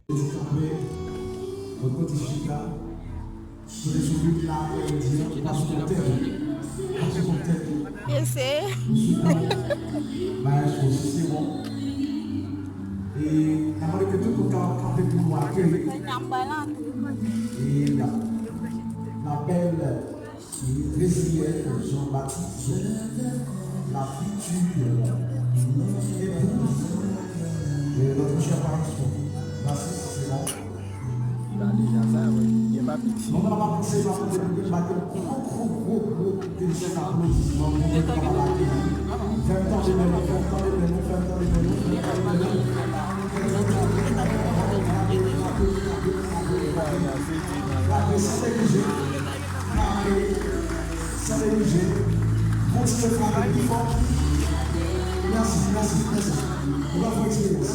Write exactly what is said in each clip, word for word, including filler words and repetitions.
Andikape, bò kote chita, kote sou lit la, apre yo di, pa sou kòmantè, pa sou kòmantè. Ese. Maestro, si se bon. E n ap mande ke tout moun ta kanpe pou nou akeyi. N ap bay la tou. E n ap, n ap bèl Réziyèl Jean-Baptiste, la future épouse de notre cher Paris. Merci, c'est bon. Li la deja sa, wi. Gen pa piti. Non, non, pa panse, pa panse, pou nou bati yon gwo, gwo, gwo, gwo, dezyenm aplodisman pou nou kapab akeyi. Fè m tande men nou, fè m tande men nou, fè m tande men nou, fè m tande men nou. Frape, san neglije. Frape, san neglije. Kontinye frape pi fò. Mèsi, mèsi, mèsi. Nou pral fè eksperyans.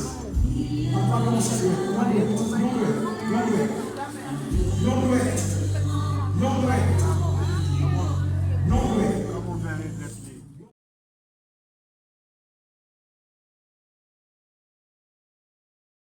N ap frape yon sèl dwèt. Yon dwèt, yon dwèt, yon dwèt. Yon dwèt,